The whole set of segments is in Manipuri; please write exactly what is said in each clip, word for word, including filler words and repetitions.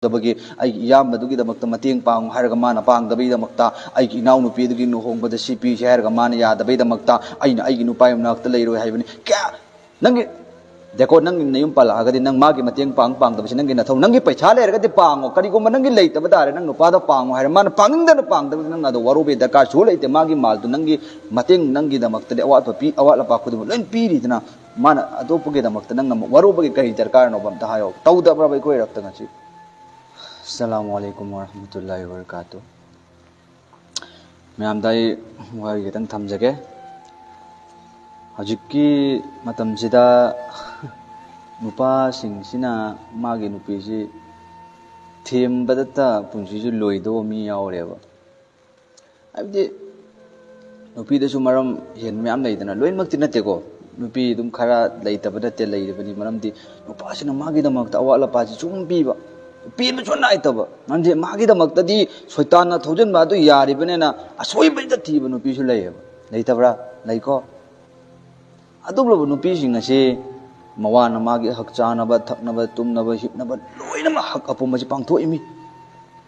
ꯇꯧꯗꯕꯒꯤ, ꯑꯩꯒꯤ ꯏꯌꯥꯝꯕꯗꯨꯒꯤꯗꯃꯛꯇ ꯃꯇꯦꯡ ꯄꯥꯡꯉꯨ ꯍꯥꯏꯔꯒ ꯃꯥꯅ ꯄꯥꯡꯗꯕꯒꯤꯗꯃꯛꯇ, ꯑꯩꯒꯤ ꯏꯅꯥꯎꯅꯨꯄꯤꯗꯨꯒꯤ ꯂꯨꯍꯣꯡꯕꯗ ꯁꯤ ꯄꯤꯁꯦ ꯍꯥꯏꯔꯒ ꯃꯥꯅ ꯌꯥꯗꯕꯩꯗꯃꯛꯇ ꯑꯩꯅ ꯑꯩꯒꯤ ꯅꯨꯄꯥꯒꯤ ꯃꯅꯥꯛꯇ ꯂꯩꯔꯣꯏ ꯍꯥꯏꯕꯅꯤ꯫ ꯀꯌꯥ ꯅꯪꯒꯤ ꯗꯦꯀꯣ, ꯅꯪ ꯅꯌꯨꯝ ꯄꯥꯜꯂꯛꯑꯒꯗꯤ ꯅꯪ ꯃꯥꯒꯤ ꯃꯇꯦꯡ ꯄꯥꯡ ꯄꯥꯡꯗꯕꯁꯤ ꯅꯪꯒꯤ ꯅꯊꯧ꯫ ꯅꯪꯒꯤ ꯄꯩꯁꯥ ꯂꯩꯔꯒꯗꯤ ꯄꯥꯡꯉꯣ꯫ ꯀꯔꯤꯒꯨꯝꯕ ꯅꯪꯒꯤ ꯂꯩꯇꯕ ꯇꯥꯔꯦ, ꯅꯪ ꯅꯨꯄꯥꯗ ꯄꯥꯡꯉꯣ ꯍꯥꯏꯔꯦ, ꯃꯥꯅ ꯄꯥꯡꯅꯤꯡꯗꯅ ꯄꯥꯡꯗꯕꯗꯤ ꯅꯪ ꯑꯗꯣ ꯋꯥꯔꯧꯕꯒꯤ ꯗꯔꯀꯥꯔ ꯁꯨ ꯂꯩꯇꯦ꯫ ꯃꯥꯒꯤ ꯃꯥꯜꯗꯨ ꯅꯪꯒꯤ ꯃꯇꯦꯡ, ꯅꯪꯒꯤꯗꯃꯛꯇꯗꯤ ꯑꯋꯥꯠꯄ ꯄꯤ, ꯑꯋꯥꯠ ꯑꯄꯥ ꯈꯨꯗꯤꯡꯃꯛ ꯂꯣꯏ ꯄꯤꯔꯤꯗꯅ꯫ ꯃꯥꯅ ꯑꯇꯣꯞꯄꯒꯤꯗꯃꯛꯇ ꯅꯪꯅ ꯑꯃꯨꯛ ꯋꯥꯔꯧꯕꯒꯤ ꯀꯔꯤ ꯗꯔꯀꯥꯔꯅꯣꯕ? ꯑꯝꯇ ꯍꯥꯏꯌꯣ꯫ ꯇꯧꯗꯕ꯭ꯔꯕ ꯑꯩꯈꯣꯏ ꯏꯔꯛꯇ ꯉꯁꯤ? ꯑꯁꯂꯥꯃꯨ ꯑꯂꯩꯀꯨꯝ ꯋꯔꯍꯃꯇꯨꯜꯂꯥꯍꯤ ꯋꯕꯔꯀꯥꯇꯨ꯫ ꯃꯌꯥꯝꯗ ꯑꯩ ꯋꯥꯍꯩ ꯈꯤꯇꯪ ꯊꯝꯖꯒꯦ꯫ ꯍꯧꯖꯤꯛꯀꯤ ꯃꯇꯝꯁꯤꯗ ꯅꯨꯄꯥꯁꯤꯡꯁꯤꯅ ꯃꯥꯒꯤ ꯅꯨꯄꯤꯁꯤ ꯊꯦꯝꯕꯗꯇ ꯄꯨꯟꯁꯤꯁꯨ ꯂꯣꯏꯗꯧꯕ ꯃꯤ ꯌꯥꯎꯔꯦꯕ꯫ ꯍꯥꯏꯕꯗꯤ ꯅꯨꯄꯤꯗꯁꯨ ꯃꯔꯝ ꯍꯦꯟꯕ ꯃꯌꯥꯝ ꯂꯩꯗꯅ, ꯂꯣꯏꯅꯃꯛꯇꯤ ꯅꯠꯇꯦꯀꯣ꯫ ꯅꯨꯄꯤ ꯑꯗꯨꯝ ꯈꯔ ꯂꯩꯇꯕ ꯅꯠꯇꯦ, ꯂꯩꯔꯤꯕꯅꯤ꯫ ꯃꯔꯝꯗꯤ ꯅꯨꯄꯥꯁꯤꯅ ꯃꯥꯒꯤꯗꯃꯛꯇ ꯑꯋꯥꯠ ꯑꯄꯥꯁꯤ ꯁꯨꯝ ꯄꯤꯕ, ꯄꯦꯟꯕꯁꯨ ꯅꯥꯏꯗꯕ꯫ ꯃꯔꯝꯗꯤ ꯃꯥꯒꯤꯗꯃꯛꯇꯗꯤ ꯁꯣꯏꯇꯥꯟꯅ ꯊꯧꯖꯤꯟꯕ ꯑꯗꯨ ꯌꯥꯔꯤꯕꯅꯤꯅ ꯑꯁꯣꯏꯕ ꯍꯦꯛꯇ ꯊꯤꯕ ꯅꯨꯄꯤꯁꯨ ꯂꯩꯌꯦꯕ꯫ ꯂꯩꯇꯕ꯭ꯔꯥ? ꯂꯩꯀꯣ꯫ ꯑꯗꯨꯒꯨꯝꯂꯕ ꯅꯨꯄꯤꯁꯤꯡ ꯑꯁꯤ ꯃꯋꯥꯅ ꯃꯥꯒꯤ ꯍꯛ ꯆꯥꯅꯕ, ꯊꯛꯅꯕ, ꯇꯨꯝꯅꯕ, ꯍꯤꯞꯅꯕ ꯂꯣꯏꯅꯃꯛ ꯍꯛ ꯑꯄꯨꯝꯕꯁꯤ ꯄꯥꯡꯊꯣꯛꯏꯃꯤ꯫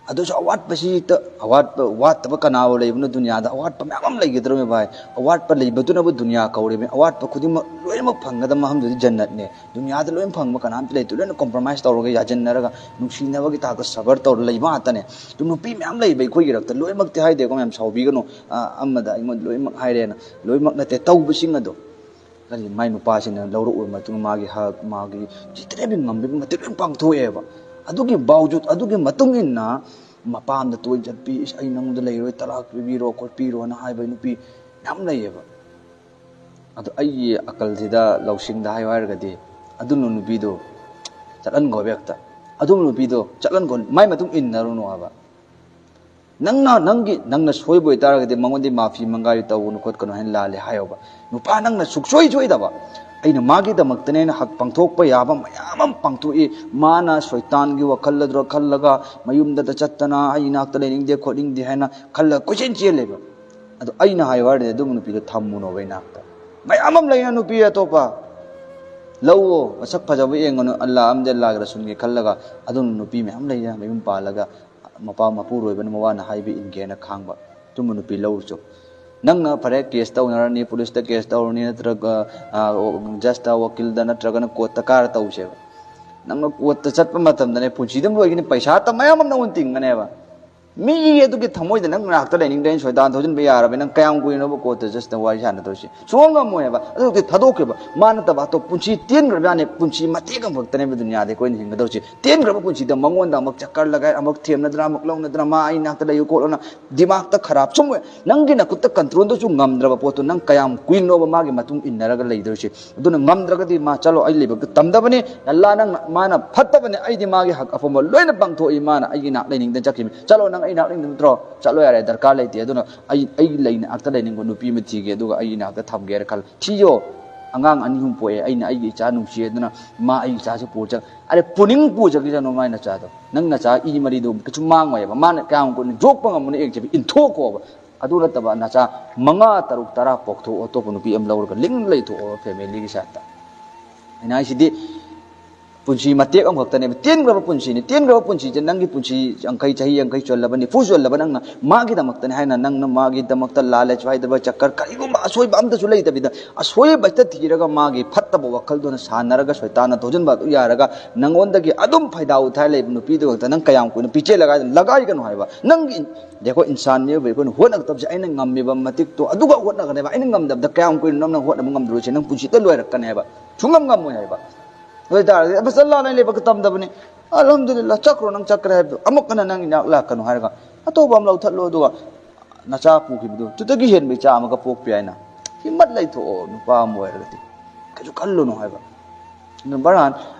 ꯑꯗꯨꯁꯨ ꯑꯋꯥꯠꯄꯁꯤ ꯍꯦꯛꯇ, ꯑꯋꯥꯠꯄ, ꯋꯥꯠꯇꯕ ꯀꯅꯥꯕꯨ ꯂꯩꯕꯅꯣ ꯗꯨꯅꯤꯌꯥꯗ? ꯑꯋꯥꯠꯄ ꯃꯌꯥꯝ ꯑꯃ ꯂꯩꯒꯗ꯭ꯔꯕꯅꯦ ꯚꯥꯏ꯫ ꯑꯋꯥꯠꯄ ꯂꯩꯕꯗꯨꯅꯕꯨ ꯗꯨꯅꯤꯌꯥ ꯀꯧꯔꯤꯕꯅꯤ꯫ ꯑꯋꯥꯠꯄ ꯈꯨꯗꯤꯡꯃꯛ ꯂꯣꯏꯅꯃꯛ ꯐꯪꯒꯗꯕ ꯃꯐꯝꯗꯨꯗꯤ ꯖꯟꯅꯠꯅꯦ꯫ ꯗꯨꯅꯤꯌꯥꯗ ꯂꯣꯏꯅ ꯐꯪꯕ ꯀꯅꯥꯝꯇ ꯂꯩꯇꯦ꯫ ꯂꯣꯏꯅ ꯀꯣꯝꯄ꯭ꯔꯣꯃꯥꯏꯁ ꯇꯧꯔꯒ, ꯌꯥꯁꯤꯟꯅꯔꯒ, ꯅꯨꯡꯁꯤꯅꯕꯒꯤ ꯊꯥꯛꯇ ꯁꯕꯔ ꯇꯧꯔ ꯂꯩꯕ ꯉꯥꯛꯇꯅꯦ꯫ ꯑꯗꯨ ꯅꯨꯄꯤ ꯃꯌꯥꯝ ꯂꯩꯕ ꯑꯩꯈꯣꯏꯒꯤ ꯏꯔꯛꯇ꯫ ꯂꯣꯏꯅꯃꯛꯇꯤ ꯍꯥꯏꯗꯦꯀꯣ, ꯃꯌꯥꯝ ꯁꯥꯎꯕꯤꯒꯅꯨ꯫ ꯑ, ꯑꯃꯗ ꯑꯩꯉꯣꯟꯗ ꯂꯣꯏꯅꯃꯛ ꯍꯥꯏꯔꯦꯅ꯫ ꯂꯣꯏꯅꯃꯛ ꯅꯠꯇꯦ꯫ ꯇꯧꯕꯁꯤꯡ ꯑꯗꯣ ꯀꯔꯤ, ꯃꯥꯏ ꯅꯨꯄꯥꯁꯤꯅ ꯂꯧꯔꯛꯑꯕ ꯃꯇꯨꯡ ꯃꯥꯒꯤ ꯍꯛ, ꯃꯥꯒꯤ ꯖꯤꯇꯅ ꯕꯤ ꯉꯝꯕꯤꯕ ꯃꯇꯤꯛ ꯂꯣꯏ ꯄꯥꯡꯊꯣꯛꯑꯦꯕ꯫ ꯑꯗꯨꯒꯤ ꯕꯥꯎꯖꯨꯗ, ꯑꯗꯨꯒꯤ ꯃꯇꯨꯡ ꯏꯟꯅ ꯃꯄꯥꯝꯗ ꯇꯣꯏꯅ ꯆꯠꯄꯤ, "ꯏꯁ, ꯑꯩ ꯅꯉꯣꯟꯗ ꯂꯩꯔꯣꯏ, ꯇꯂꯥꯛ ꯄꯤꯕꯤꯔꯣ ꯈꯣꯠꯄꯤꯔꯣꯅ" ꯍꯥꯏꯕ ꯅꯨꯄꯤ ꯃꯌꯥꯝ ꯂꯩꯌꯦꯕ꯫ ꯑꯗꯣ ꯑꯩꯒꯤ ꯑꯀꯜꯁꯤꯗ, ꯂꯧꯁꯤꯡꯗ ꯍꯥꯏꯌꯨ ꯍꯥꯏꯔꯒꯗꯤ, ꯑꯗꯨꯝꯕ ꯅꯨꯄꯤꯗꯣ ꯆꯠꯍꯟꯈꯣ ꯍꯦꯛꯇ꯫ ꯑꯗꯨꯝꯕ ꯅꯨꯄꯤꯗꯣ ꯆꯠꯍꯟꯈꯣ, ꯃꯥꯏ ꯃꯇꯨꯡ ꯏꯟꯅꯔꯨꯅꯨ ꯍꯥꯏꯕ꯫ ꯅꯪꯅ, ꯅꯪꯒꯤ, ꯅꯪꯅ ꯁꯣꯏꯕ ꯑꯣꯏꯇꯥꯔꯒꯗꯤ ꯃꯉꯣꯟꯗ ꯃꯥꯐꯤ ꯃꯪꯒꯥꯏ ꯇꯧꯒꯅꯨ ꯈꯣꯠꯀꯅꯨ ꯍꯥꯏꯅ ꯂꯥꯜꯂꯦ ꯍꯥꯏꯌꯣꯕ꯫ ꯅꯨꯄꯥ ꯅꯪꯅ ꯁꯨꯛꯁꯣꯏ ꯁꯣꯏꯗꯕ, ꯑꯩꯅ ꯃꯥꯒꯤꯗꯃꯛꯇꯅꯦ ꯑꯩꯅ ꯍꯛ ꯄꯥꯡꯊꯣꯛꯄ ꯌꯥꯕ ꯃꯌꯥꯝ ꯑꯃ ꯄꯥꯡꯊꯣꯛꯏ꯫ ꯃꯥꯅ ꯁꯣꯏꯇꯥꯟꯒꯤ ꯋꯥꯈꯜ ꯑꯗꯨꯔ ꯈꯜꯂꯒ ꯃꯌꯨꯝꯗꯗ ꯆꯠꯇꯅ ꯑꯩ ꯏꯅꯥꯛꯇ ꯂꯩꯅꯤꯡꯗꯦ ꯈꯣꯠꯅꯤꯡꯗꯦ ꯍꯥꯏꯅ ꯈꯜꯂꯒ ꯀꯣꯏꯆꯦꯟ ꯆꯦꯜꯂꯦꯕ꯫ ꯑꯗꯣ ꯑꯩꯅ ꯍꯥꯏꯌꯨ ꯍꯥꯏꯔꯗꯤ ꯑꯗꯨꯝꯕ ꯅꯨꯄꯤꯗꯣ ꯊꯝꯃꯨꯅꯣꯕ ꯏꯅꯥꯛꯇ꯫ ꯃꯌꯥꯝ ꯑꯃ ꯂꯩꯅ ꯅꯨꯄꯤ ꯑꯇꯣꯞꯄ꯫ ꯂꯧꯋꯣ, ꯃꯁꯛ ꯐꯖꯕ ꯌꯦꯡꯒꯅꯨ, ꯑꯜꯂꯥ ꯑꯃꯗꯤ ꯑꯜꯂꯥꯒꯤ ꯔꯁꯨꯜꯒꯤ ꯈꯜꯂꯒ꯫ ꯑꯗꯨꯝ ꯅꯨꯄꯤ ꯃꯌꯥꯝ ꯂꯩꯌꯦ, ꯃꯌꯨꯝ ꯄꯥꯜꯂꯒ ꯃꯄꯥ ꯃꯄꯨꯔꯣꯏꯕꯅ ꯃꯋꯥꯅ ꯍꯥꯏꯕ ꯏꯟꯒꯦꯅ ꯈꯥꯡꯕ꯫ ꯑꯗꯨꯝꯕ ꯅꯨꯄꯤ ꯂꯧꯔꯨꯆꯣ꯫ ꯅꯪꯅ ꯐꯔꯦ, ꯀꯦꯁ ꯇꯧꯅꯔꯅꯤ, ꯄꯨꯂꯤꯁꯇ ꯀꯦꯁ ꯇꯧꯔꯅꯤ, ꯅꯠꯇ꯭ꯔꯒ, ꯑ, ꯖꯁꯇ, ꯋꯀꯤꯜꯗ, ꯅꯠꯇ꯭ꯔꯒꯅ ꯀꯣꯔꯠꯇ ꯀꯥꯔ ꯇꯧꯁꯦꯕ꯫ ꯅꯪꯅ ꯀꯣꯔꯠꯇ ꯆꯠꯄ ꯃꯇꯝꯗꯅꯦ, ꯄꯨꯟꯁꯤꯗ ꯂꯣꯏꯒꯅꯤ, ꯄꯩꯁꯥ ꯃꯌꯥꯝ ꯑꯃ ꯅꯉꯣꯟꯗ ꯇꯤꯡꯒꯅꯦꯕ꯫ ꯃꯤ ꯑꯗꯨꯒꯤ ꯊꯃꯣꯏꯗ ꯅꯪ ꯅꯥꯛꯇ ꯂꯩꯅꯤꯡꯗꯦ, ꯑꯩꯅ ꯁꯣꯏꯗꯥꯟ ꯊꯧꯖꯤꯟꯕ ꯌꯥꯔꯕꯅꯤ, ꯅꯪ ꯀꯌꯥꯝ ꯀꯨꯏꯅꯣꯕ ꯀꯣꯔꯠꯇ ꯖꯁꯇ ꯋꯥꯔꯤ ꯁꯥꯟꯅꯗꯣꯏꯁꯤ? ꯁꯨꯡꯉꯝ ꯉꯝꯃꯣꯏ ꯍꯥꯏꯕ꯫ ꯑꯗꯨꯗꯤ ꯊꯥꯗꯣꯛꯈꯤꯕ, ꯃꯥ ꯅꯠꯇꯕ ꯑꯇꯣꯞꯄ ꯄꯨꯟꯁꯤ ꯇꯦꯟꯈ꯭ꯔꯕ ꯌꯥꯅꯤ, ꯄꯨꯟꯁꯤ ꯃꯇꯦꯛ ꯑꯃꯈꯛꯇꯅꯦꯕ ꯗꯨꯅꯤꯌꯥꯗ ꯑꯩꯈꯣꯏꯅ ꯍꯤꯡꯒꯗꯧꯁꯤ꯫ ꯇꯦꯟꯈ꯭ꯔꯕ ꯄꯨꯟꯁꯤꯗ ꯃꯉꯣꯟꯗ ꯑꯃꯨꯛ ꯆꯀꯔ ꯂꯒꯥꯏ, ꯑꯃꯨꯛ ꯊꯦꯝꯅꯗꯅ, ꯑꯃꯨꯛ ꯂꯧꯅꯗꯅ, ꯃꯥ ꯑꯩ ꯅꯥꯛꯇ ꯂꯩꯌꯨ ꯈꯣꯠꯂꯨꯅ, ꯗꯤꯃꯥꯛꯇ ꯈꯔꯥꯞ ꯁꯨꯝ ꯑꯣꯏ꯫ ꯅꯪꯒꯤ ꯅꯈꯨꯠꯇ ꯀꯟꯇ꯭ꯔꯣꯜꯗꯨꯁꯨ ꯉꯝꯗ꯭ꯔꯕ ꯄꯣꯠꯇꯨ ꯅꯪ ꯀꯌꯥꯝ ꯀꯨꯏꯅꯣꯕ ꯃꯥꯒꯤ ꯃꯇꯨꯡ ꯏꯟꯅꯔꯒ ꯂꯩꯗꯣꯏꯁꯤ? ꯑꯗꯨꯅ ꯉꯝꯗ꯭ꯔꯒꯗꯤ ꯃꯥ, "ꯆꯠꯂꯣ, ꯑꯩ ꯂꯩꯕꯛꯇ ꯇꯝꯗꯕꯅꯤ, ꯑꯜꯂꯥ, ꯅꯪ, ꯃꯥꯅ ꯐꯠꯇꯕꯅꯤ, ꯑꯩꯗꯤ ꯃꯥꯒꯤ ꯍꯛ ꯑꯄꯨꯝꯕ ꯂꯣꯏꯅ ꯄꯥꯡꯊꯣꯛꯏ, ꯃꯥꯅ ꯑꯩꯒꯤ ꯅꯥꯛ ꯂꯩꯅꯤꯡꯗꯅ ꯆꯠꯈꯤꯕꯅꯤ, ꯆꯠꯂꯣ, ꯅꯪ ꯑꯩ ꯅꯥꯛ ꯂꯩꯅꯤꯡꯗꯕ ꯅꯠꯇ꯭ꯔꯣ? ꯆꯠꯂꯣ ꯌꯥꯔꯦ, ꯗꯔꯀꯥꯔ ꯂꯩꯇꯦ, ꯑꯗꯨꯅ ꯑꯩ, ꯑꯩꯒꯤ ꯂꯩꯅ ꯉꯥꯛꯇ ꯂꯩꯅꯤꯡꯕ ꯅꯨꯄꯤ ꯑꯃ ꯊꯤꯒꯦ, ꯑꯗꯨꯒ ꯑꯩꯒꯤ ꯅꯥꯛꯇ ꯊꯝꯒꯦꯅ ꯈꯜꯂꯦ, ꯊꯤꯌꯣ꯫ ꯑꯉꯥꯡ ꯑꯅꯤ ꯑꯍꯨꯝ ꯄꯣꯛꯑꯦ, ꯑꯩꯅ ꯑꯩꯒꯤ ꯏꯆꯥ ꯅꯨꯡꯁꯤꯌꯦ, ꯑꯗꯨꯅ ꯃꯥ ꯑꯩꯒꯤ ꯏꯆꯥꯁꯤ ꯄꯨꯔ ꯆꯠ-, ꯑꯔꯦ, ꯄꯨꯅꯤꯡ ꯄꯨꯖꯈꯤꯁꯅꯨ ꯃꯥꯏ ꯅꯆꯥꯗꯣ, ꯅꯪ ꯅꯆꯥ ꯏ ꯃꯔꯤꯗꯣ ꯀꯩꯁꯨ ꯃꯥꯡꯉꯣꯏꯕ, ꯃꯥꯅ ꯀꯌꯥꯝ ꯀꯨꯏꯅ ꯌꯣꯛꯄ ꯉꯝꯕꯅꯣ ꯌꯦꯡꯁꯦꯕ, ꯏꯟꯊꯣꯛꯈꯣꯕ꯫ ꯑꯗꯨ ꯅꯠꯇꯕ ꯅꯆꯥ ꯃꯉꯥ, ꯇꯔꯨꯛ, ꯇꯔꯥ ꯄꯣꯛꯊꯣꯛꯑꯣ, ꯑꯇꯣꯞꯄ ꯅꯨꯄꯤ ꯑꯃ ꯂꯧꯔꯒ ꯂꯤꯡ ꯂꯩꯊꯣꯛꯑꯣ ꯐꯦꯃꯤꯂꯤꯒꯤ ꯁꯥꯏꯠꯇ꯫ ꯑꯩꯅ ꯍꯥꯏꯁꯤꯗꯤ ꯄꯨꯟꯁꯤ ꯃꯇꯦꯛ ꯑꯃꯈꯛꯇꯅꯦꯕ, ꯇꯦꯟꯈ꯭ꯔꯕ ꯄꯨꯟꯁꯤꯅꯤ꯫ ꯇꯦꯟꯈ꯭ꯔꯕ ꯄꯨꯟꯁꯤꯁꯦ ꯅꯪꯒꯤ ꯄꯨꯟꯁꯤ ꯌꯥꯡꯈꯩ, ꯆꯍꯤ ꯌꯥꯡꯈꯩ ꯆꯣꯜꯂꯕ, ꯅꯤꯐꯨ ꯆꯣꯜꯂꯕ, ꯅꯪꯅ ꯃꯥꯒꯤꯗꯃꯛꯇꯅꯦ ꯍꯥꯏꯅ ꯅꯪꯅ ꯃꯥꯒꯤꯗꯃꯛꯇ ꯂꯥꯜꯂꯦ ꯁ꯭ꯋꯥꯏꯗꯕ ꯆꯀꯔ ꯀꯔꯤꯒꯨꯝꯕ ꯑꯁꯣꯏꯕ ꯑꯝꯇꯁꯨ ꯂꯩꯇꯕꯤꯗ ꯑꯁꯣꯏꯕ ꯍꯦꯛꯇ ꯊꯤꯔꯒ ꯃꯥꯒꯤ ꯐꯠꯇꯕ ꯋꯥꯈꯜꯗꯨꯅ ꯁꯥꯟꯅꯔꯒ ꯁꯣꯏꯇꯥꯅ ꯊꯧꯖꯤꯟꯕ ꯑꯗꯨ ꯌꯥꯔꯒ ꯅꯪꯉꯣꯟꯗꯒꯤ ꯑꯗꯨꯝ ꯐꯥꯏꯗꯥ ꯎꯊꯥꯏ ꯂꯩꯕ ꯅꯨꯄꯤꯗꯨ ꯈꯛꯇ ꯅꯪ ꯀꯌꯥꯝ ꯀꯨꯏꯅ ꯄꯤꯆꯦꯜꯂꯒ ꯂꯒꯥꯏꯒꯅꯨ ꯍꯥꯏꯕ꯫ ꯅꯪꯒꯤ ꯑꯩꯈꯣꯏ ꯏꯟꯁꯥꯟ ꯃꯤꯑꯣꯏꯕ ꯑꯩꯈꯣꯏꯅ ꯍꯣꯠꯅꯒꯗꯕꯁꯦ ꯑꯩꯅ ꯉꯝꯃꯤꯕ ꯃꯇꯤꯛꯇꯣ ꯑꯗꯨꯒ ꯍꯣꯠꯅꯒꯅꯦꯕ꯫ ꯑꯩꯅ ꯉꯝꯗꯕꯗ ꯀꯌꯥꯝ ꯀꯨꯏꯅ ꯅꯪꯅ ꯍꯣꯠꯅꯕ ꯉꯝꯗ꯭ꯔꯣꯏꯁꯦ? ꯅꯪ ꯄꯨꯟꯁꯤꯗ ꯂꯣꯏꯔꯛꯀꯅꯦꯕ, ꯁꯨꯡꯉꯝ ꯉꯝꯃꯣꯏ ꯍꯥꯏꯕ꯫ ꯑꯗꯨ ꯑꯣꯏꯇꯥꯔꯗꯤ ꯑꯁ ꯑꯜꯂꯥꯅ ꯑꯩ ꯂꯩꯕꯥꯛꯇ ꯇꯝꯗꯕꯅꯤ, ꯑꯜꯍꯝꯗꯨꯂꯤꯜꯂꯥ, ꯆꯠꯈ꯭ꯔꯣ, ꯅꯪ ꯆꯠꯈ꯭ꯔꯦ ꯍꯥꯏꯕꯗꯣ ꯑꯃꯨꯛ ꯍꯟꯅ ꯅꯪ ꯏꯅꯥꯛ ꯂꯥꯛꯀꯅꯨ ꯍꯥꯏꯔꯒ ꯑꯇꯣꯞꯄ ꯑꯃ ꯂꯧꯊꯠꯂꯣ, ꯑꯗꯨꯒ ꯅꯆꯥ ꯄꯨꯈꯤꯕꯗꯨ ꯇꯨꯗꯒꯤ ꯍꯦꯟꯕ ꯏꯆꯥ ꯑꯃꯒ ꯄꯣꯛꯄ ꯌꯥꯏꯅ꯫ ꯍꯤꯝꯃꯠ ꯂꯩꯊꯣꯛꯑꯣ, ꯅꯨꯄꯥ ꯑꯃ ꯑꯣꯏꯔꯒꯗꯤ ꯀꯩꯁꯨ ꯈꯜꯂꯨꯅꯨ ꯍꯥꯏꯕ꯫ ꯑꯗꯨ ꯕꯔꯍꯥꯟ,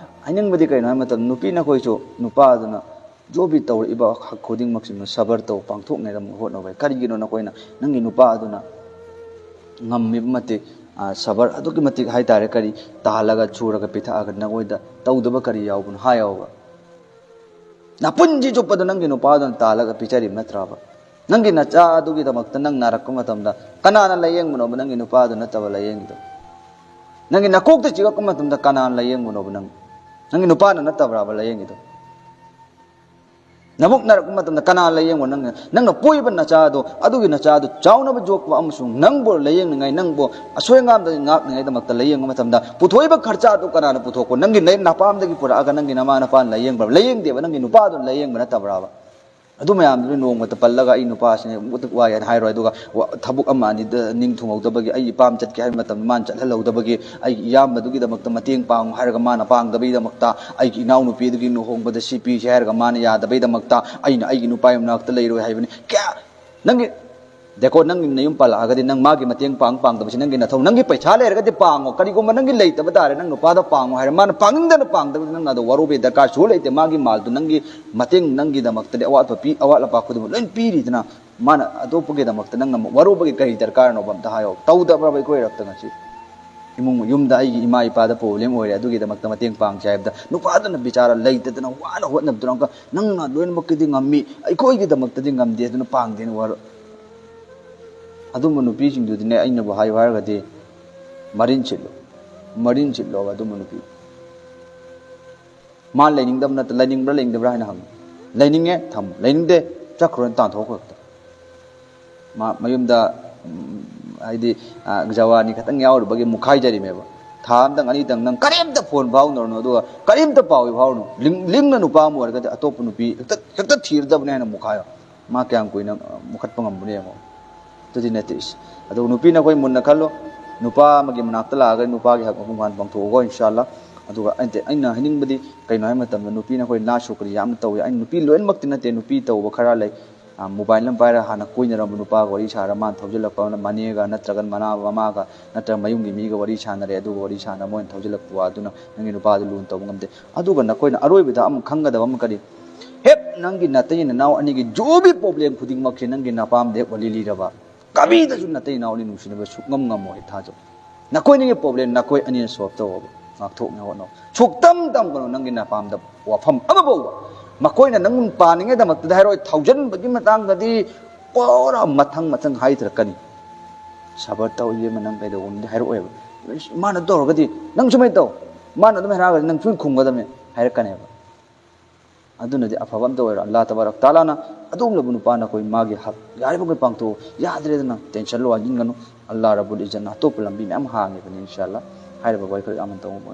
ꯍꯥꯏꯅꯤꯡꯕꯗꯤ ꯀꯩꯅꯣ ꯍꯥꯏꯕ ꯃꯇꯝꯗ ꯅꯨꯄꯤ ꯅꯈꯣꯏꯁꯨ ꯅꯨꯄꯥꯗꯨꯅ ꯖꯣꯕꯤ ꯇꯧꯔꯛꯏꯕ ꯍꯛ ꯈꯨꯗꯤꯡꯃꯛꯁꯤꯃ ꯁꯕꯔ ꯇꯧ, ꯄꯥꯡꯊꯣꯛꯅꯅꯕ ꯍꯣꯠꯅꯧ꯫ ꯀꯔꯤꯒꯤꯅꯣ ꯅꯈꯣꯏꯅ ꯅꯪꯒꯤ ꯅꯨꯄꯥ ꯑꯗꯨꯅ ꯉꯝꯃꯤꯕ ꯃꯇꯤꯛ, ꯑ, ꯁꯕꯔ ꯑꯗꯨꯛꯀꯤ ꯃꯇꯤꯛ ꯍꯥꯏꯇꯥꯔꯦ, ꯀꯔꯤ ꯇꯥꯜꯂꯒ ꯁꯨꯔꯒ ꯄꯤꯊꯛꯑꯒ ꯅꯈꯣꯏꯗ ꯇꯧꯗꯕ ꯀꯔꯤ ꯌꯥꯎꯕꯅꯣ ꯍꯥꯏꯌꯣꯕ꯫ ꯅꯄꯨꯟꯁꯤ ꯆꯨꯞꯄꯗ ꯅꯪꯒꯤ ꯅꯨꯄꯥꯗꯨꯅ ꯇꯥꯜꯂꯒ ꯄꯤꯖꯔꯤꯕ ꯅꯠꯇ꯭ꯔꯕ? ꯅꯪꯒꯤ ꯅꯆꯥ ꯑꯗꯨꯒꯤꯗꯃꯛꯇ ꯅꯪ ꯅꯥꯔꯛꯄ ꯃꯇꯝꯗ ꯀꯅꯥꯅ ꯂꯥꯌꯦꯡꯕꯅꯣꯕ ꯅꯪꯒꯤ ꯅꯨꯄꯥꯗꯨ ꯅꯠꯇꯕ ꯂꯥꯌꯦꯡꯉꯤꯗꯣ? ꯅꯪꯒꯤ ꯅꯀꯣꯛꯇ ꯆꯤꯛꯂꯛꯄ ꯃꯇꯝꯗ ꯀꯅꯥꯅ ꯂꯥꯏꯌꯦꯡꯕꯅꯣꯕ? ꯅꯪ, ꯅꯪꯒꯤ ꯅꯨꯄꯥꯅ ꯅꯠꯇꯕ꯭ꯔꯥꯕ ꯂꯥꯏꯌꯦꯡꯉꯤꯗꯣ? ꯅꯕꯨꯛ ꯅꯥꯔꯛꯄ ꯃꯇꯝꯗ ꯀꯅꯥ ꯂꯥꯏꯌꯦꯡꯕ? ꯅꯪꯅ, ꯅꯪꯅ ꯄꯣꯛꯏꯕ ꯅꯆꯥꯗꯣ, ꯑꯗꯨꯒꯤ ꯅꯆꯥꯗꯣ ꯆꯥꯎꯅꯕ ꯌꯣꯛꯄ ꯑꯃꯁꯨꯡ ꯅꯪꯕꯨ ꯂꯥꯏꯌꯦꯡꯅꯉꯥꯏ, ꯅꯪꯕꯨ ꯑꯁꯣꯏ ꯑꯉꯥꯝꯗꯒꯤ ꯉꯥꯛꯅꯉꯥꯏꯗꯃꯛꯇ ꯂꯥꯏꯌꯦꯡꯕ ꯃꯇꯝꯗ ꯄꯨꯊꯣꯛꯏꯕ ꯈꯔꯆꯥꯗꯨ ꯀꯅꯥꯅ ꯄꯨꯊꯣꯛꯄ? ꯅꯪꯒꯤ ꯅ-, ꯅꯄꯥꯝꯗꯒꯤ ꯄꯨꯔꯛꯑꯒ ꯅꯪꯒꯤ ꯅꯃꯥ ꯅꯄꯥꯅ ꯂꯥꯏꯌꯦꯡꯕ꯭ꯔꯥ? ꯂꯥꯏꯌꯦꯡꯗꯦꯕ, ꯅꯪꯒꯤ ꯅꯨꯄꯥꯗꯨꯅ ꯂꯥꯏꯌꯦꯡꯕ ꯅꯠꯇꯕ꯭ꯔꯥꯕ? ꯑꯗꯨ ꯃꯌꯥꯝꯗꯨꯗꯤ ꯅꯣꯡꯃꯇ ꯄꯜꯂꯒ ꯑꯩ ꯅꯨꯄꯥꯁꯤꯅ ꯑꯃꯨꯛꯇ ꯋꯥꯏ ꯍꯥꯏꯅ ꯍꯥꯏꯔꯣꯏ꯫ ꯑꯗꯨꯒ ꯋꯥ-, ꯊꯕꯛ ꯑꯃ ꯑꯅꯤꯗ ꯅꯤꯡ ꯊꯨꯡꯍꯧꯗꯕꯒꯤ, ꯑꯩ ꯏꯄꯥꯝ ꯆꯠꯀꯦ ꯍꯥꯏꯕ ꯃꯇꯝꯗ ꯃꯥꯅ ꯆꯠꯍꯜꯍꯧꯗꯕꯒꯤ, ꯑꯩꯒꯤ ꯏꯌꯥꯝꯕꯗꯨꯒꯤꯗꯃꯛꯇ ꯃꯇꯦꯡ ꯄꯥꯡꯉꯨ ꯍꯥꯏꯔꯒ ꯃꯥꯅ ꯄꯥꯡꯗꯕꯒꯤꯗꯃꯛꯇ, ꯑꯩꯒꯤ ꯏꯅꯥꯎꯅꯨꯄꯤꯗꯨꯒꯤ ꯂꯨꯍꯣꯡꯕꯗ ꯁꯤ ꯄꯤꯁꯦ ꯍꯥꯏꯔꯒ ꯃꯥꯅ ꯌꯥꯗꯕꯩꯗꯃꯛꯇ, ꯑꯩꯅ ꯑꯩꯒꯤ ꯅꯨꯄꯥꯒꯤ ꯃꯅꯥꯛꯇ ꯂꯩꯔꯣꯏ ꯍꯥꯏꯕꯅꯤ꯫ ꯀꯌꯥ ꯅꯪꯒꯤ ꯗꯦꯀꯣ, ꯅꯪꯒꯤ ꯅꯌꯨꯝ ꯄꯥꯜꯂꯛꯑꯒꯗꯤ ꯅꯪ ꯃꯥꯒꯤ ꯃꯇꯦꯡ ꯄꯥꯡ ꯄꯥꯡꯗꯕꯁꯤ ꯅꯪꯒꯤ ꯅꯊꯧ꯫ ꯅꯪꯒꯤ ꯄꯩꯁꯥ ꯂꯩꯔꯒꯗꯤ ꯄꯥꯡꯉꯣ, ꯀꯔꯤꯒꯨꯝꯕ ꯅꯪꯒꯤ ꯂꯩꯇꯕ ꯇꯥꯔꯦ, ꯅꯪ ꯅꯨꯄꯥꯗ ꯄꯥꯡꯉꯣ ꯍꯥꯏꯔꯦ, ꯃꯥꯅ ꯄꯥꯡꯅꯤꯡꯗꯅ ꯄꯥꯡꯗꯕꯗꯤ ꯅꯪꯅ ꯑꯗꯣ ꯋꯥꯔꯧꯕꯒꯤ ꯗꯔꯀꯥꯔ ꯁꯨ ꯂꯩꯇꯦ꯫ ꯃꯥꯒꯤ ꯃꯥꯜꯗꯨ ꯅꯪꯒꯤ ꯃꯇꯦꯡ, ꯅꯪꯒꯤꯗꯃꯛꯇꯗꯤ ꯑꯋꯥꯠꯄ ꯄꯤ, ꯑꯋꯥꯠ ꯑꯄꯥ ꯈꯨꯗꯤꯡꯃꯛ ꯂꯣꯏ ꯄꯤꯔꯤꯗꯅ꯫ ꯃꯥꯅ ꯑꯇꯣꯞꯄꯒꯤꯗꯃꯛꯇ ꯅꯪꯅ ꯑꯃꯨꯛ ꯋꯥꯔꯧꯕꯒꯤ ꯀꯔꯤ ꯗꯔꯀꯥꯔꯅꯣꯕ? ꯑꯝꯇ ꯍꯥꯏꯌꯣ꯫ ꯇꯧꯗꯕ꯭ꯔꯕ ꯑꯩꯈꯣꯏ ꯔꯛꯇ ꯉꯁꯤ? ꯏꯃꯨꯡ ꯌꯨꯝꯗ ꯑꯩꯒꯤ ꯏꯃꯥ ꯏꯄꯥꯗ ꯄ꯭ꯔꯣꯕ꯭ꯂꯦꯝ ꯑꯣꯏꯔꯦ, ꯑꯗꯨꯒꯤꯗꯃꯛꯇ ꯃꯇꯦꯡ ꯄꯥꯡꯁꯦ ꯍꯥꯏꯕꯗ ꯅꯨꯄꯥꯗꯨꯅ ꯕꯤꯆꯥꯔꯥ ꯂꯩꯇꯗꯅ ꯋꯥꯅ ꯍꯣꯠꯅꯕꯗꯨꯅ ꯑꯃꯨꯛꯀ ꯅꯪꯅ ꯂꯣꯏꯅꯃꯛꯀꯤꯗꯤ ꯉꯝꯃꯤ, ꯑꯩꯈꯣꯏꯒꯤꯗꯃꯛꯇꯗꯤ ꯉꯝꯗꯦ, ꯑꯗꯨꯅ ꯄꯥꯡꯗꯦꯅ ꯋꯥꯔꯣ꯫ ꯑꯗꯨꯝꯕ ꯅꯨꯄꯤꯁꯤꯡꯗꯨꯗꯤꯅꯦ, ꯑꯩꯅꯕꯨ ꯍꯥꯏꯌꯨ ꯍꯥꯏꯔꯒꯗꯤ ꯃꯔꯤꯟ ꯁꯤꯠꯂꯨ, ꯃꯔꯤꯟ ꯁꯤꯠꯂꯣꯕ ꯑꯗꯨꯝꯕ ꯅꯨꯄꯤ꯫ ꯃꯥ ꯂꯩꯅꯤꯡꯗꯕ ꯅꯠꯇ, ꯂꯩꯅꯤꯡꯕ꯭ꯔꯥ ꯂꯩꯅꯤꯡꯗꯕ꯭ꯔꯥ ꯍꯥꯏꯅ ꯍꯪꯉꯨ꯫ ꯂꯩꯅꯤꯡꯉꯦ, ꯊꯝꯃꯨ꯫ ꯂꯩꯅꯤꯡꯗꯦ, ꯆꯠꯈ꯭ꯔꯣꯅ ꯇꯥꯟꯊꯣꯛꯈ꯭ꯔꯣ ꯍꯦꯛꯇ꯫ ꯃꯥ ꯃꯌꯨꯝꯗ, ꯎꯝ, ꯍꯥꯏꯗꯤ, ꯑ, ꯖꯋꯥꯅꯤ ꯈꯛꯇꯪ ꯌꯥꯎꯔꯨꯕꯒꯤ ꯃꯨꯛꯈꯥꯏꯖꯔꯤꯃꯦꯕ꯫ ꯊꯥ ꯑꯝꯗꯪ ꯑꯅꯤꯗꯪ ꯅꯪ ꯀꯔꯤꯝꯇ ꯐꯣꯟ ꯐꯥꯎꯅꯔꯨꯅꯨ, ꯑꯗꯨꯒ ꯀꯔꯤꯝꯇ ꯄꯥꯎ ꯐꯥꯎꯔꯨꯅꯨ꯫ ꯂꯤꯡ-, ꯂꯤꯡꯅ ꯅꯨꯄꯥ ꯑꯃ ꯑꯣꯏꯔꯒꯗꯤ ꯑꯇꯣꯞꯄ ꯅꯨꯄꯤ ꯍꯦꯛꯇ, ꯍꯦꯛꯇ ꯊꯤꯔꯗꯕꯅꯦ ꯍꯥꯏꯅ ꯃꯨꯛꯈꯥꯏꯌꯣ꯫ ꯃꯥ ꯀꯌꯥꯝ ꯀꯨꯏꯅ, ꯑ, ꯃꯨꯈꯠꯄ ꯉꯝꯕꯅꯣ ꯌꯦꯡꯉꯣ꯫ ꯑꯗꯨꯗꯤ ꯅꯠꯇꯦ ꯏꯁ꯫ ꯑꯗꯨꯒ ꯅꯨꯄꯤꯅ ꯑꯩꯈꯣꯏ ꯃꯨꯟꯅ ꯈꯜꯂꯣ, ꯅꯨꯄꯥ ꯑꯃꯒꯤ ꯃꯅꯥꯛꯇ ꯂꯥꯛꯑꯒ ꯅꯨꯄꯥꯒꯤ ꯍꯛ ꯃꯄꯨꯡ ꯐꯥꯅ ꯄꯥꯡꯊꯣꯛꯑꯒ, ꯏꯟꯁꯥꯜꯂꯥ꯫ ꯑꯗꯨꯒ ꯑꯩꯅ, ꯑꯩꯅ ꯍꯥꯏꯅꯤꯡꯕꯗꯤ ꯀꯩꯅꯣ ꯍꯥꯏꯕ ꯃꯇꯝꯗ, ꯅꯨꯄꯤꯅ ꯑꯩꯈꯣꯏ ꯅꯥ ꯁꯨꯀ꯭ꯔꯤ ꯌꯥꯝꯅ ꯇꯧꯏ꯫ ꯑꯩꯅ ꯅꯨꯄꯤ ꯂꯣꯏꯅꯃꯛꯇꯤ ꯅꯠꯇꯦ, ꯅꯨꯄꯤ ꯇꯧꯕ ꯈꯔ ꯂꯩ꯫ ꯑ, ꯃꯣꯕꯥꯏꯜ ꯑꯃ ꯄꯥꯏꯔꯒ ꯍꯥꯟꯅ ꯀꯣꯏꯅꯔꯝꯕ ꯅꯨꯄꯥꯒ ꯋꯥꯔꯤ ꯁꯥꯔ, ꯃꯥꯅ ꯊꯧꯖꯤꯜꯂꯛꯄ ꯑꯃꯅ ꯃꯅꯦꯒ ꯅꯠꯇ꯭ꯔꯒ ꯃꯅꯥ ꯃꯃꯥꯒ ꯅꯠꯇ꯭ꯔꯒ ꯃꯌꯨꯝꯒꯤ ꯃꯤꯒ ꯋꯥꯔꯤ ꯁꯥꯟꯅꯔꯦ, ꯑꯗꯨꯒ ꯋꯥꯔꯤ ꯁꯥꯟꯅ ꯃꯣꯏꯅ ꯊꯧꯖꯤꯜꯂꯛꯄ ꯋꯥꯗꯨꯅ ꯅꯪꯒꯤ ꯅꯨꯄꯥꯗꯨ ꯂꯨꯅ ꯇꯧꯕ ꯉꯝꯗꯦ꯫ ꯑꯗꯨꯒ ꯅꯈꯣꯏꯅ ꯑꯔꯣꯏꯕꯗ ꯑꯃ ꯈꯪꯒꯗꯕ ꯑꯃ ꯀꯔꯤ? ꯍꯦꯛ ꯅꯪꯒꯤ ꯅꯇꯩ ꯅꯅꯥꯎ ꯑꯅꯤꯒꯤ ꯖꯣꯕꯤ ꯄ꯭ꯔꯣꯕ꯭ꯂꯦꯝ ꯈꯨꯗꯤꯡꯃꯛꯁꯦ ꯅꯪꯒꯤ ꯅꯄꯥꯝꯗ ꯍꯦꯛ ꯋꯥꯔꯤ ꯂꯤꯔꯕ, ꯀꯕꯤꯗꯁꯨ ꯅꯇꯩ ꯅꯅꯥꯎ ꯑꯅꯤ ꯅꯨꯡꯁꯤꯅꯕ ꯁꯨꯛꯉꯝ ꯉꯝꯃꯣꯏ, ꯊꯥꯖꯧ꯫ ꯅꯈꯣꯏ ꯑꯅꯤꯒꯤ ꯄ꯭ꯔꯣꯕ꯭ꯂꯦꯝ ꯅꯈꯣꯏ ꯑꯅꯤꯅ ꯁꯣꯜꯕ ꯇꯧꯑꯣꯕ, ꯉꯥꯛꯊꯣꯛꯅ ꯍꯣꯠꯅꯧ꯫ ꯁꯨꯛꯇꯝ ꯇꯝꯒꯅꯨ ꯅꯪꯒꯤ ꯅꯄꯥꯝꯗ ꯋꯥꯐꯝ ꯑꯃꯐꯥꯎꯕ꯫ ꯃꯈꯣꯏꯅ ꯅꯪ ꯄꯥꯅꯤꯡꯉꯩꯗꯃꯛꯇꯗꯤ ꯍꯥꯏꯔꯛꯑꯣꯏ, ꯊꯧꯖꯟꯕꯒꯤ ꯃꯇꯥꯡꯗꯗꯤ ꯄꯨꯔꯥ ꯃꯊꯪ ꯃꯊꯪ ꯍꯥꯏꯊꯔꯛꯀꯅꯤ꯫ ꯁꯕꯔ ꯇꯧ ꯏꯕꯦꯝꯃ, ꯅꯪ ꯀꯩꯗꯧꯕꯝꯗꯤ ꯍꯥꯏꯔꯛꯑꯣꯏꯕ꯫ ꯃꯥꯅ ꯇꯧꯔꯒꯗꯤ ꯅꯪ ꯁꯨꯃꯥꯏꯅ ꯇꯧ, ꯃꯥꯅ ꯑꯗꯨꯝ ꯍꯥꯏꯔꯛꯑꯒꯗꯤ ꯅꯪ ꯁꯨꯃꯥꯏꯅ ꯈꯨꯝꯒꯗꯕꯅꯤ ꯍꯥꯏꯔꯛꯀꯅꯦꯕ꯫ ꯑꯗꯨꯅꯗꯤ ꯑꯐꯕ ꯑꯝꯇ ꯑꯣꯏꯔꯣ꯫ ꯑꯜꯂꯥꯍ ꯇꯕꯥꯔꯛ ꯇꯥꯂꯥꯅ ꯑꯗꯨꯒꯨꯝꯂꯕ ꯅꯨꯄꯥ ꯅꯈꯣꯏ ꯃꯥꯒꯤ ꯍꯛ ꯌꯥꯔꯤꯕꯃꯈꯩ ꯄꯥꯡꯊꯣꯛꯎ꯫ ꯌꯥꯗ꯭ꯔꯦꯗꯅ ꯇꯦꯟꯁꯟ ꯋꯥꯁꯤꯟꯒꯅꯨ꯫ ꯑꯜꯂꯥꯍ ꯔꯕꯨꯜ ꯏꯖꯠꯅ ꯑꯇꯣꯞꯄ ꯂꯝꯕꯤ ꯃꯌꯥꯝ ꯍꯥꯡꯉꯤꯕꯅꯤ꯫ ꯏꯟꯁꯥ ꯑꯜꯂꯥꯍ ꯍꯥꯏꯔꯤꯕ ꯋꯥꯍꯩ ꯈꯔ ꯑꯃ ꯇꯧꯕ